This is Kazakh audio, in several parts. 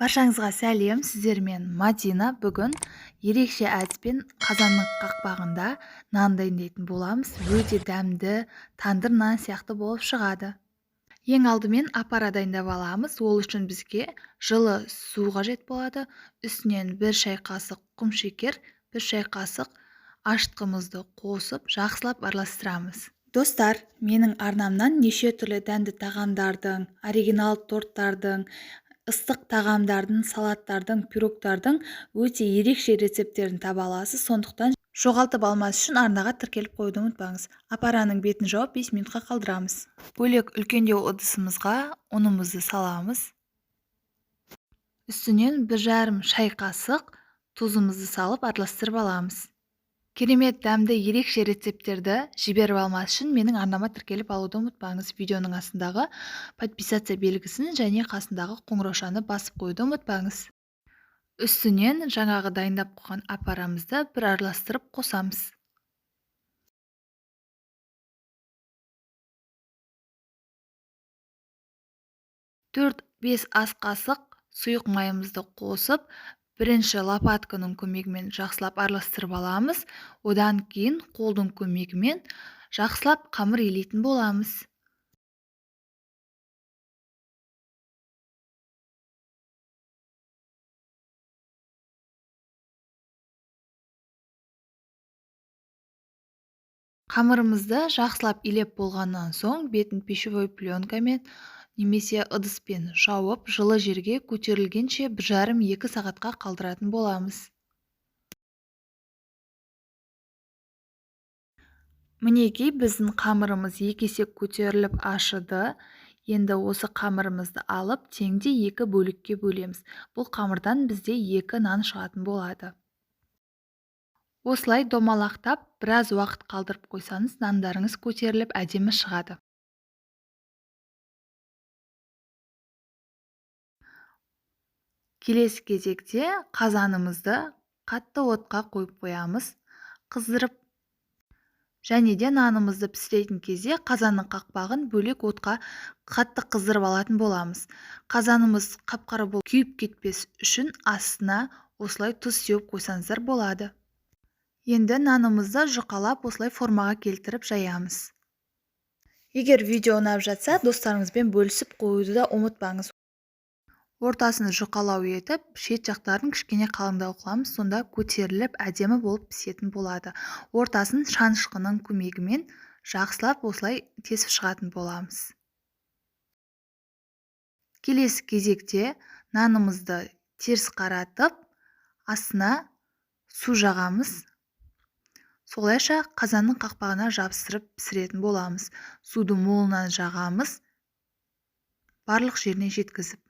Баршаңызға сәлем, сіздермен Мадина. Бүгін ерекше әдіспен қазанның қақпағында нан дайындайтын боламыз. Өте дәмді тандыр нан сияқты болып шығады. Ең алдымен апара дайындап аламыз. Ол үшін бізге жылы су қажет болады. Үстінен 1 шай қасық құмшекер, 1 шай қасық ашытқымызды қосып, жақсылап араластырамыз. Достар, менің арнамнан неше түрлі дәмді тағамдардың, оригинал торттардың, ыстық тағамдардың, салаттардың, пирогтардың өте ерекше рецепттерін таба аласыз. Сондықтан жоғалтып алмас үшін арнаға тіркеліп қоюды ұмытпаңыз. Апараның бетін жауып 5 минутқа қалдырамыз. Бөлек үлкендеу ыдысымызға ұнымызды саламыз. Үстінен 1,5 шай қасық тұзымызды салып араластырып аламыз. Керемет дәмді ерекше рецепттерді жіберіп алмас үшін менің арнама тіркеліп алуды ұмытпаңыз. Видеоның астындағы подписаться белгісін және қасындағы қоңыраушаны басып қоюды ұмытпаңыз. Үстінен жаңағы дайындап қойған апарамызды бір араластырып қосамыз. 4-5 ас қасық сұйық майымызды қосып, бірінші лопатканың көмегімен жақсылап араластырып аламыз. Одан кейін қолдың көмегімен жақсылап қамыр илейтін боламыз. Қамырымызды жақсылап илеп болғаннан соң бетін пищевой пленкамен немесе ыдыспен жауып, жылы жерге көтерілгенше 1,5-2 сағатқа қалдыратын боламыз. Мінекей, біздің қамырымыз 2 есе көтеріліп ашыды. Енді осы қамырымызды алып, теңдей 2 бөлікке бөлеміз. Бұл қамырдан бізде 2 нан шығатын болады. Осылай домалақтап, біраз уақыт қалдырып қойсаңыз, нандарыңыз көтеріліп әдемі шығады. Келесі кезекте қазанымызды қатты отқа қойып қоямыз, қыздырып. Және де нанымызды пісіретін кезде қазанның қақпағын бөлек отқа қатты қыздырып алатын боламыз. Қазанымыз қап-қара болып күйіп кетпес үшін астына осылай тұз сеуіп қойсаңыздар болады. Енді нанымызды жұқалап осылай формаға келтіріп жаямыз. Егер видео ұнап жатса, достарыңызбен бөлісіп қоюды да ұмытпаңыз. Ортасын жұқалау етіп, шет жақтарын кішкене қалыңдау қыламыз, сонда көтеріліп әдемі болып пісетін болады. Ортасын шанышқының көмегімен жақсылап осылай тесіп шығатын боламыз. Келесі кезекте нанымызды теріс қаратып, астына су жағамыз. Солайша қазанның қақпағына жабыстырып пісіретін боламыз. Суды молынан жағамыз, барлық жеріне жеткізіп.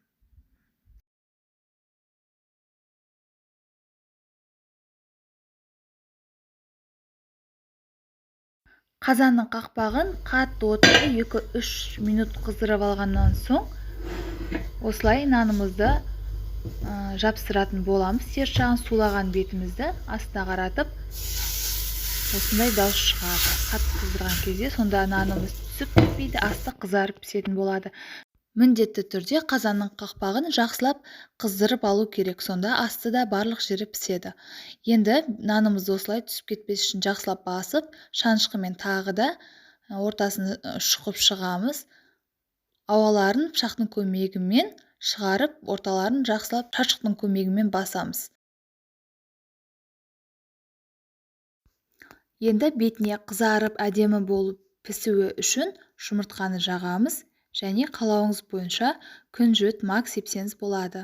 Қазанның қақпағын қатты отта 2-3 минут қыздырып алғаннан соң осылай нанымызды жабыстыратын боламыз. Теріс жағын сулаған бетімізді астына қаратып, осындай дауыс шығады. Қатты қыздырған кезде сонда нанымыз түсіп кетпейді, асты қызарып пісетін болады. Міндетті түрде қазанның қақпағын жақсылап қыздырып алу керек, сонда асты да барлық жері піседі. Енді нанымызды осылай түсіп кетпес үшін жақсылап басып, шанышқымен тағы да ортасын шұқып шығамыз. Ауаларын пышақтың көмегімен шығарып, орталарын жақсылап шашықтың көмегімен басамыз. Енді бетіне қызарып әдемі болып пісуі үшін жұмыртқаны жағамыз. Және қалауыңыз бойынша күнжіт, мак сепсеңіз болады.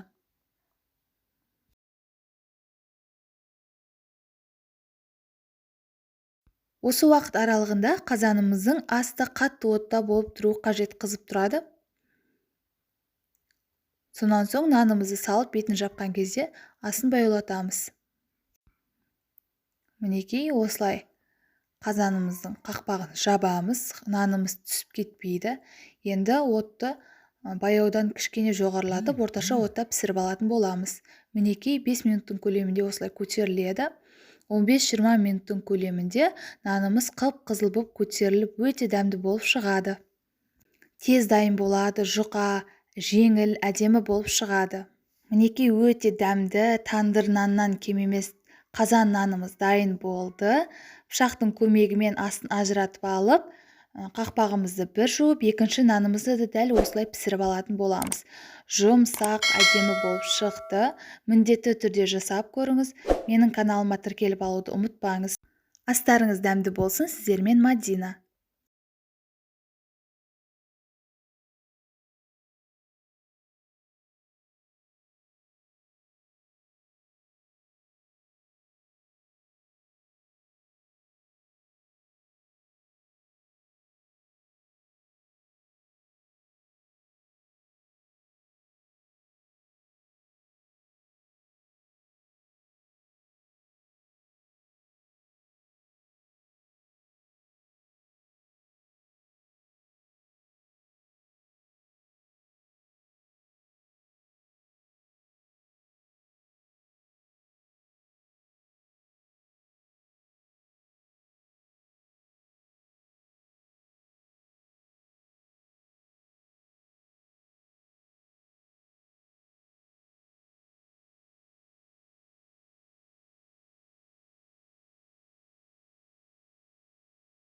Осы уақыт аралығында қазанымыздың асты қатты отта болып тұруы қажет, қызып тұрады. Сонан соң нанымызды салып бетін жапқан кезде асын баяулатамыз. Мінекей, осылай қазанымыздың қақпағын жабамыз, нанымыз түсіп кетпейді. Енді отты баяудан кішкене жоғарылатып, орташа отта пісіріп алатын боламыз. Мінекей, 5 минуттың көлемінде осылай көтеріледі. 15-20 минуттың көлемінде нанымыз қып-қызыл болып көтеріліп, өте дәмді болып шығады. Тез дайын болады, жұқа, жеңіл, әдемі болып шығады. Мінекей, өте дәмді, тандыр наннан кем емес қазан нанымыз дайын болды. Пышақтың көмегімен астын ажыратып алып, қақпағымызды бір жуып, екінші нанымызды да дәл осылай пісіріп алатын боламыз. Жұмсақ, әдемі болып шықты. Міндетті түрде жасап көріңіз. Менің каналыма тіркеліп алуды ұмытпаңыз. Астарыңыз дәмді болсын! Сіздермен Мадина.